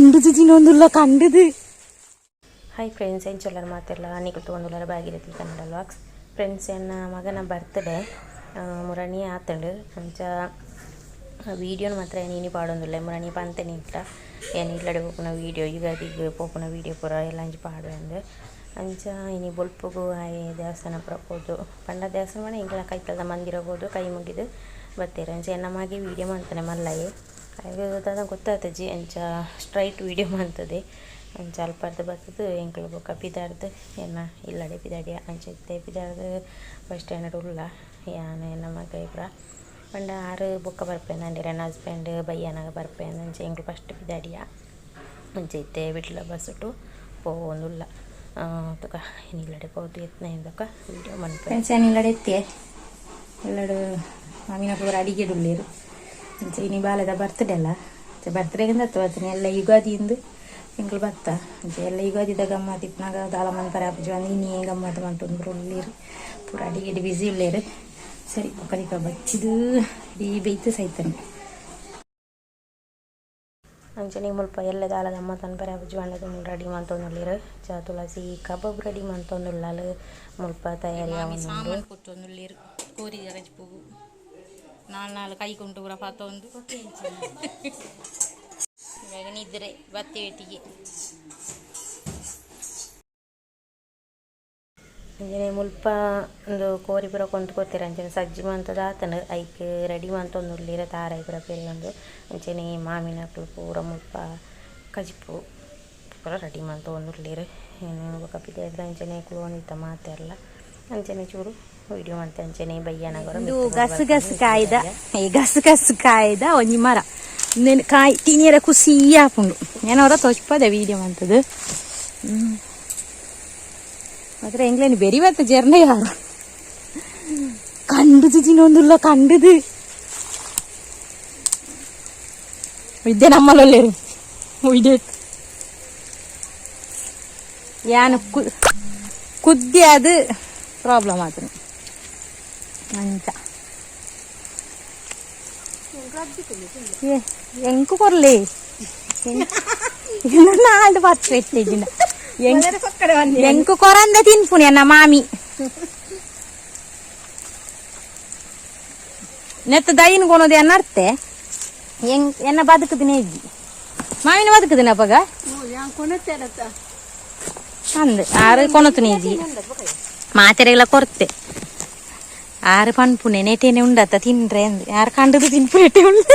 ಕಂಡುದು ತಿನ್ನೊಂದುಲ್ಲ ಕಂಡುದು. Hi friends, ಎಂಚೊಲ್ಲರ್ ಮಾತೆರ್ಲ? ನಿಕುಲು ತೂವೊಂದುಲ್ಲರ್ Bhagirathi Kannada vlogs. Friends, ಎನ್ನ ಮಗನ ಬರ್ತ್ಡೇ ಮುರಣಿ ಆತುಂಡು. ಅಂಚ ವೀಡಿಯೋನು ಮಾತ್ರ ಇನಿ ಪಾಡೊಂದುಲ್ಲೆ. ಮುರಣಿ ಪಂತೆ ನಿಟ್ಟ ಏನ್ ಇಲ್ಲಡೆ ಪೋಪುನ ವೀಡಿಯೋ, ಯುಗಾದಿಗ್ ಪೋಪುನ ವೀಡಿಯೋ ಪೂರ ಎಲ್ಲ ಅಂಚ ಪಾಡುವೆ. ಅಂಚ ಇನಿ ಬೊಲ್ಪುಗು ಆಯೆ ದೇವಸ್ಥಾನ ಪೂರ ಪೋದು, ಪಂಡ ದೇವಸ್ಥಾನ ಪಂಡ ಎಂಕ್ಲ ಕೈತಲ್ದ ಮಂದಿರ ಪೋದು ಕೈ ಮುಗಿದು ಬತ್ತೆರ್. ಅಂಚ ಎನ್ನ ಮಗೆ ವೀಡಿಯೋ ಮಲ್ತಾನೆ ಮಲ್ಲಯೆ. ಆಯಗ್ ದಾದ ಗೊತ್ತಾತಜಿ, ಅಂಚ ಸ್ಟ್ರೈಟ್ ವೀಡಿಯೋ ಮಲ್ತದೆ. ಅಂಚ ಅಲ್ಪರ್ದ್ ಬತ್ತುದು ಎಂಕ್ಲು ಬೊಕ್ಕ ಪಿದಾಡ್ದ್ ಎನ್ನ ಇಲ್ಲಡೆ ಪಿದಾಡಿಯ. ಅಂಚ ಇತ್ತೆ ಪಿದಾಡ್ದ್ ಬಸ್ ಸ್ಟ್ಯಾಂಡ್ ಉಲ್ಲ ಯಾನ್, ಎನ್ನ ಮಗೆ ಪೂರ. ಪಂಡ ಆರು ಬೊಕ್ಕ ಬರ್ಪೆ ಅಂದೆರ್, ಎನ್ನ ಹಸ್ಬೆಂಡ್ ಬಯ್ಯನಾಗ ಬರ್ಪೆ. ಅಂಚ ಎಂಕ್ಲು ಫಸ್ಟ್ ಪಿದಾಡಿಯ. ಅಂಚ ಇತ್ತೆ ವಿಟ್ಲ ಬಸ್ಸುಟು ಪೋವೊಂದುಲ್ಲ. ತುಕ ಇಲ್ಲಡೆ ಪೋದು ಎತ್ನ ಬೊಕ್ಕ ವೀಡಿಯೋ ಮನ್ಪೆ. ಫ್ರೆಂಡ್ಸ್, ಯಾನ್ ಇಲ್ಲಡೆ ಎತ್ತೆ. ಇಲ್ಲಡು ಮಾಮಿನ ಪೂರ ಅಡಿಗೆಡ್ ಉಲ್ಲೆರ್. ಅಂಚ ಇನಿ ಬಾಲೆದ ಬರ್ತ್ಡೇ ಅಲ್ಲ, ಅಂಚ ಬರ್ತ್ಡೇಗೆ ಅತ್ತು ಬತ್ತಿನಿ ಎಲ್ಲ ಯುಗಾದಿ ಇಂದು ಎಂಕ್ಲು ಬತ್ತ. ಅಂಚ ಎಲ್ಲ ಯುಗಾದಿದ ಗಮ್ಮತ್ ಇಪ್ಪುನಾಗ ದಾಲ ಮನ್ಪರೆ ಆಪುಜಿ ಅಂದ್ ಇನಿಯೇ ಗಮ್ಮತ್ ಮಲ್ತೊಂದು ಪೂರ ಉಲ್ಲೆರ್. ಪೂರ ಅಡಿಗೆಡ್ ಬಿಸಿ ಉಲ್ಲೆರ್. ಸರಿ, ಬೊಕ್ಕ ಬಚ್ಚಿದು ಇಡೀ ಬೈತು ಸೈತನೆ. ಅಂಚನೆ ಮುಲ್ಪ ಎಲ್ಲೆ ದಾಲ ಗಮ್ಮತ್ ಮನ್ಪರೆ ಆಪುಜಿ ಪಂಡದು ರೆಡಿ ಮಲ್ತೊಂದುಲ್ಲೆರ್. ಚ ತುಳಸಿ ಕಬಾಬ್ ರೆಡಿ ಮಲ್ತೊಂದುಲ್ಲಲ್. ಮುಲ್ಪ ತಯಾರಿ ಆವೊಂದುಂಡು. ಸಾಮಾನು ಕೊಟ್ಟೊಂದುಲ್ಲೆರ್. ಕೋರಿ ಕಜಿಪು ನಾಲ್ ನಾಲ್ ಕೈ ಕೊಂಡು ಪೂರ ಪಾತೊಂದು. ಇವಾಗ ನಿದ್ರೆ ಬತ್ತಿ ಒಟ್ಟಿಗೆ. ಅಂಚನೆ ಮುಲ್ಪ ಉಂದು ಕೋರಿ ಪೂರ ಕೊಂತು ಕೊರ್ತೆರ್. ಅಂಚನೆ ಸಜ್ಜಿ ಮಂತುದು ಆತುಂಡು, ಐಕ್ ರೆಡಿ ಮಲ್ತೊಂದುಲ್ಲೆರ್ ತಾರಾಯಿ ಪೂರ ಪೆರೆಯೊಂದು. ಅಂಚನೆ ಮಾಮಿನಕುಲು ಪೂರ ಮುಲ್ಪ ಕಜಿಪು ಪೂರ ರೆಡಿ ಮಲ್ತೊಂದುಲ್ಲೆರ್. ಬೊಕ್ಕ ಪಿದಯ್ದ ಅಂಚನೆ ಕುಲೊಂದಿತ್ತ ಮಾತೆರ್ಲ. ಅಂಚನೆ ಚೂರು ವೀಡಿಯೋ ಮಂತೆ. ಅಂಚನೆ ಬಯ್ಯನಗರ ಉಂದು ಗಸು ಗಸು ಕಾಯ್ದ, ಈ ಗಸು ಗಸು ಕಾಯ್ದ ಒಂಜಿ ಮರ. ಉಂದೆನ್ ಕಾಯಿ ತಿನಿಯರ ಖುಷಿ ಆಪುಂಡು. ಏನವರ ತೋಚ್ಪದೆ ವೀಡಿಯೋ ಮಂತದು. ಮಾತ್ರ ಎಂಗ್ಲೇನು ಬೆರಿ ಬತ್ತ ಜರ್ನ ಯಾರು ಕಂಡುದು ತಿನ್ನೊಂದುಲ್ಲ ಕಂಡುದು. ವಿದ್ಯೆ ನಮ್ಮಲ್ಲೊಲ್ಲೇರು ವಿದ್ಯೆ. ಯಾನು ಕುದ್ದಿ ಅದು ಪ್ರಾಬ್ಲಮ್ ಆತನ ಅಂಚ. ಏ ಎಂಕು ಕೊರ್ಲೆ ನಾಲ್ದು ಪತ್ತು ಎತ್ತಿಜಿನ ಎಂಕು ಕೊರಂದ ತಿನ್ಪುನಿ ಎನ್ನ ಮಾಮಿ. ನೆತ್ತ ದೈನ್ ಕೊನೋದು ಎನ್ನ ಅರ್ತೆ ಎನ್ನ ಬದುಕುದಿನ ಇಜ್ಜಿ. ಮಾಮಿನ ಬದುಕುದಿನ ಅಪಗ ಅಂದ್ ಆರು ಕೊನತು ಇಜ್ಜಿ. ಮಾತೆರೆಗೆಲ್ಲ ಕೊರ್ತೆ. ಆರು ಪನ್ಪುನೆ ನೆಟೇನೆ ಉಂಡತ್ತ ತಿನ್ರೆ ಅಂದ್. ಯಾರು ಕಂಡದು ತಿನ್ಪುನೆಟೆ ಉಂಡು.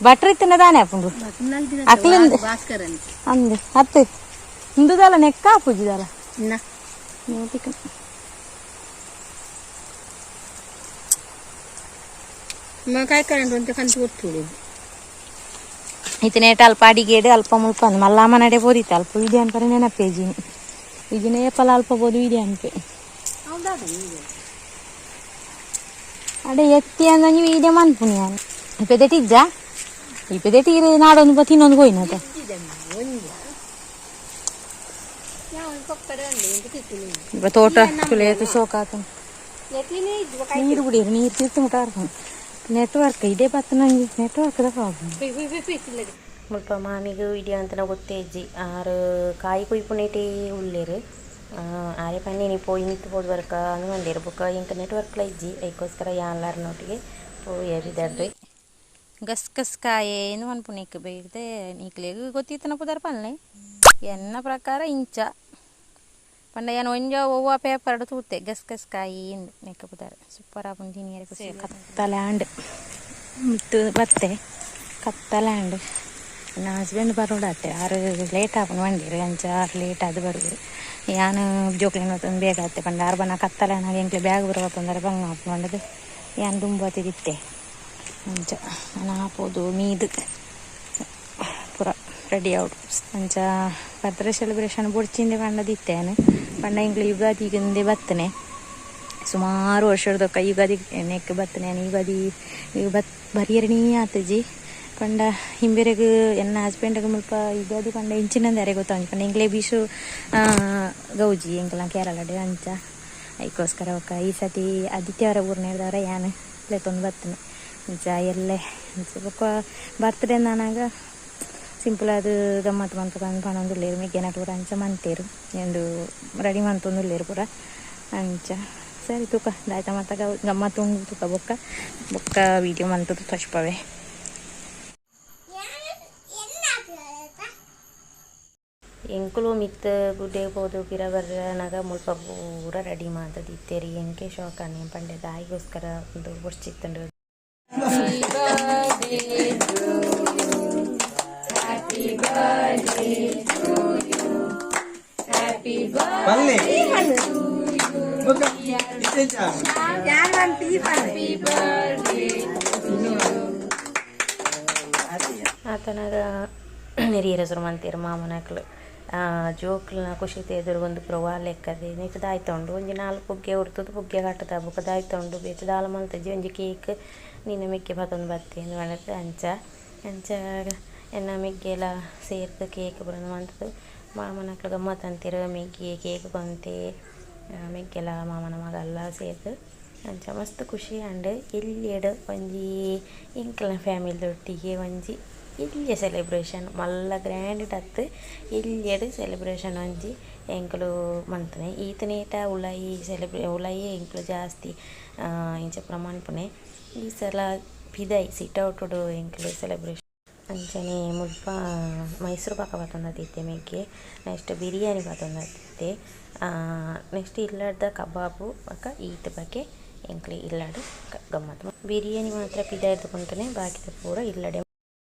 ಬಟ್ರ್ ಇತ್ತಿನ ದಾನೆ ಆಪುಂಡು ಅಕ್ಲಿಂದ ಅಂದ್ ಅತ್ತು. ಇಂದುದಾಲ ನೆಕ್ಕ ಆಪುಜಿದಾಲ. मग काय करणार ते खाली थोडे. ಇತ್ತನೇಟ ಅಲ್ಪ ಅಡಿಗೇಡು ಅಲ್ಪ ಮುಲ್ಪ ಅಂದ್ ಮಲ್ಲ ಮನಡೆ ಪೋದಿತ್ತು. ಅಲ್ಪ ವಿಡಿಯೋ ಅನ್ಪರೆ ನೆನಪೇಜಿನಿ ಈಗಿನ ಏಪಲ ಅಲ್ಪ ಬೋದು ವಿಡಿಯೋ ಅನ್ಪೆ. ಅಡೆ ಎತ್ತಿ ಅಂದಂಜಿ ವೀಡಿಯೋ ಮನ್ಪುನಿ ಯಾನ್. ಇಪ್ಪೆದೆಟ್ ಇಜ್ಜಾ? ಇಪ್ಪೆದೆಟ್ ಇರು ನಾಡೊಂದು ತಿನ್ನೊಂದು ಹೋಯ್ನತ. ಇಪ್ಪ ತೋಟ ತುಳಿಯತು ಶೋಕಾತ. ನೀರು ಕುಡಿಯರು, ನೀರು ತೀರ್ತು ಮುಟ್ಟ. ನೆಟ್ವರ್ಕ್ ಇದೇ ಬತ್ತು ನಂಗೆ ನೆಟ್ವರ್ಕ್ದ ಪ್ರಾಬ್ಲಮ್. ಮುಲ್ಪ ಮಾಮಿಗ್ ವೀಡಿಯೋ ಅಂತನ ಗೊತ್ತೇ ಇಜ್ಜಿ. ಆರು ಕಾಯಿ ಕುಯ್ಪುನೇಟೇ ಉಲ್ಲೆರ್. ಆರೆ ಪನ್ನೇನಿ ಪೋಯಿ ಮಿತ್ತ್ ಪೋದು ಬರ್ಕ ಅಂದ್ ಪಂಡೆರ್. ಬೊಕ್ಕ ಎಂಕ್ ನೆಟ್ವರ್ಕ್ಲ ಇಜ್ಜಿ, ಐಕೋಸ್ಕರ ಯಾನ್ಲಾರ್ನೊಟ್ಟಿಗೆ ಪೋಯೆ ಪಿದಡ್ದ್. ಗಸ್ಗಸ್ ಕಾಯೆ ಇಂದು ಪನ್ಪುನೆಕ್ ಬೇತೆ ನಿಕ್ಲೆಗ್ ಗೊತ್ತಿತ್ತನ ಪುದರ್ ಪನ್ಲೆ. ಎನ್ನ ಪ್ರಕಾರ ಇಂಚ ಪಂಡ ಯಾನ್ ಒಂಜ ಒವ್ವ ಪೇಪರ್ಡ್ ತೂತೆ ಗಸ್ಗಸ್ ಕಾಯಿ ಇಂದು ನೆಕ್ಕ ಪುದರ್. ಸೂಪರ್ ಆಪುಂಡು ತಿನಿಯರೆ ಖುಷಿ. ಕತ್ತಲೆ ಆಂಡ್. ಮಿತ್ತು ಬತ್ತೆ, ಕತ್ತಲೆ ಆಂಡ್. ನನ್ನ ಹಸ್ಬೆಂಡ್ ಬರೋಡಾತೆ. ಆರು ಲೇಟ್ ಆಪುಂಡು ಪಂಡೆರ್. ಅಂಚ ಆರು ಲೇಟ್ ಆದ್ ಬರುವೆರ್. ಯಾನ್ ಜೋಕ್ಲೆನ್ ಪತ್ತೊಂದು ಬೇಗ ಆತೆ. ಪಂಡ ಆರು ಬನ್ನ ಕತ್ತಲೆ ಆನಗ ಎಂಕ್ಲೆ ಬ್ಯಾಗ್ ಪೂರ ಪತ್ತೊಂದರೆ ಬಂಗ ಆಪುಂಡು ಪಂಡದು ಯಾನ್ ದುಂಬು ಬತ್ತಿದಿತ್ತೆ. ಅಂಚ ನಾನು ಆಪೋದು ಮೀದ್ ಪೂರ ರೆಡಿ ಆವೊಡು. ಅಂಚ ಬರ್ತ್ಡೇ ಸೆಲೆಬ್ರೇಷನ್ ಬೊಡ್ಚಿಂದೆ ಪಂಡದಿತ್ತೆ ಯಾನ್. ಪಂಡ ಎಂಕ್ಲೆ ಯುಗಾದಿಗಿಂದೆ ಬತ್ತನೆ. ಸುಮಾರು ವರ್ಷದೊಕ್ಕ ಯುಗಾದಿ ನೆಕ್ ಬತ್ತನೆ ಯಾನ್. ಯುಗಾದಿ ಬತ್ ಬರಿಯರಣೀ ಆತಜಿ. ಪಂಡ ಇಂಬೆರೆಗ್, ಎನ್ನ ಹಸ್ಬೆಂಡ್ಗ್ ಮುಲ್ಪ ಯುಗಾದಿ ಪಂಡ ಇಂಚಿನಂದ ಅರೆ ಗೊತ್ತಾಂಜಿ. ಪಂಡ ಎಂಕ್ಲೆ ಬಿಶು ಗೌಜಿ ಎಂಕ್ಲ ಕೇರಳಡ್. ಅಂಚ ಐಕೋಸ್ಕರ ಬೊಕ್ಕ ಈ ಸತಿ ಆದಿತ್ಯವಾರ ಊರ್ನೇರ್ದವರ ಯಾನ್ ಲೆತ್ತೊಂದು ಬತ್ತನೆ. ಅಂಚ ಎಲ್ಲೆ ಅಂಚ ಬೊಕ್ಕ ಬರ್ತ್ಡೇ ನಾನಾಗ ಸಿಂಪಲ್ ಆದ್ ಗಮ್ಮತ್ ಮನ್ಪುಗ ಪನೊಂದುಲ್ಲೆರ್ ಮೆಗ್ಯನಕುಲು ಪೂರ ಅಂಚ ಮಂತೇರು ಎಂದು ರೆಡಿ ಮಂತೊಂದುಲ್ಲೆರ್ ಪೂರ ಅಂಚ ಸರಿ ತೂಕ ದಾಯ್ತ ಮಾತ ಗಮ್ಮತ್ ಉಂಡು ತೂಕ ಬೊಕ್ಕ ಬೊಕ್ಕ ವೀಡಿಯೋ ಮಂತುದು ತೋಜ್ಪಾವೆ. ಎಂಕುಲು ಮಿತ್ತ್ ಗುಡ್ಡೆ ಪೋದು ಪಿರ ಬರ್ರನಗ ಮುಲ್ಪ ಪೂರ ರೆಡಿ ಮಂತುದು ಇತ್ತೆರ್ ಎಂಕೆ ಶೋಕ್ ಆಂಡ್ ಪಂಡೆ ದಾಯಿಗೋಸ್ಕರ ಉಂದು ಬೊರ್ಚಿತ್ತುಂಡು. ಪಲ್ಲೆ ಬೊಕ್ಕ ಇತ್ತೆ ಚಾ. ಆತನಾಗ ಹಿರಿಯರ ಸುರು ಮಂತೇರು ಮಾಮನಕ್ಲು ಜೋಕ್ಲ್ನ ಖುಷಿತ ಎದುರು ಒಂದು ಪೂರ ಲೆಕ್ಕದೆ ನೆಕ್ ದಾಯ್ತ ಉಂಡು ಒಂಜಿ ನಾಲ್ ಪುಗ್ಗೆ ಉರ್ತುದು ಪುಗ್ಗೆ ಕಟ್ಟುದ ಬೊಕ ದಾಯ್ತ ಉಂಡು ಬೇತೆ ದಾಲ ಮಲ್ತುಜಿ ಒಂಜಿ ಕೇಕ್ ನಿನ್ನ ಮೆಗ್ಗೆ ಪತೊಂದು ಬತ್ತೆ ಇಂದ್ ಪಂಡುದು ಅಂಚ ಅಂಚ ಎನ್ನ ಮೆಗ್ಗೆಲ ಸೇರ್ದ್ ಕೇಕ್ ಪೂರ ಮಂತುದು ಮಾಮನಕ್ಲು ಗಮ್ಮತ್ ಅಂತೆರ್ ಮೆಗ್ಗೆ ಕೇಕ್ ಕೊಂತೆ ಮೆಗ್ಗೆಲ ಮಾಮನ ಮಗಲ್ಲ ಸೇರ್ದ್ ಅಂಚ ಮಸ್ತ್ ಖುಷಿ ಆಂಡ್ ಎಲ್ಯಡ್ ಒಂಜಿ ಎಂಕಲ್ನ ಫ್ಯಾಮಿಲಿ ಒಂಜಿ ಎಲ್ಯ ಸೆಲೆಬ್ರೇಷನ್ ಮಲ್ಲ ಗ್ರ್ಯಾಂಡ್ ಅತ್ತ್ ಎಲ್ಯಡ್ ಸೆಲೆಬ್ರೇಷನ್ ಒಂಜಿ ಎಂಕುಲು ಮನ್ಪುನೆ ಈತನೇಟ ಉಲಾಯಿ ಉಲಾಯಿ ಎಂಕುಲು ಜಾಸ್ತಿ ಇಂಚ ಪೂರ ಮನ್ಪುನೆ ಈ ಸಲ ಪಿದಾಯಿ ಸಿಟ್ ಔಟುಡು ಎಂಕುಲು ಸೆಲೆಬ್ರೇಷನ್ ಅಂಚನೆ ಮುಲ್ಪ ಮೈಸೂರು ಪಾಕ ಪತೊಂದಿತ್ತೆ ಮೆಗ್ಗೆ ನೆಕ್ಸ್ಟ್ ಬಿರಿಯಾನಿ ಪತೊಂದಿತ್ತೆ ನೆಕ್ಸ್ಟ್ ಇಲ್ಲದ ಕಬಾಬು ಬೊಕ ಈತ್ ಬಗೆ ಎಂಕ್ಲೆ ಇಲ್ಲಡ್ ಗಮ್ಮತ್ ಬಿರಿಯಾನಿ ಮಾತ್ರ ಪಿದಾಯ್ದು ಕೊಂತುನೆ ಬಾಕಿದ ಪೂರ ಇಲ್ಲಡೆ.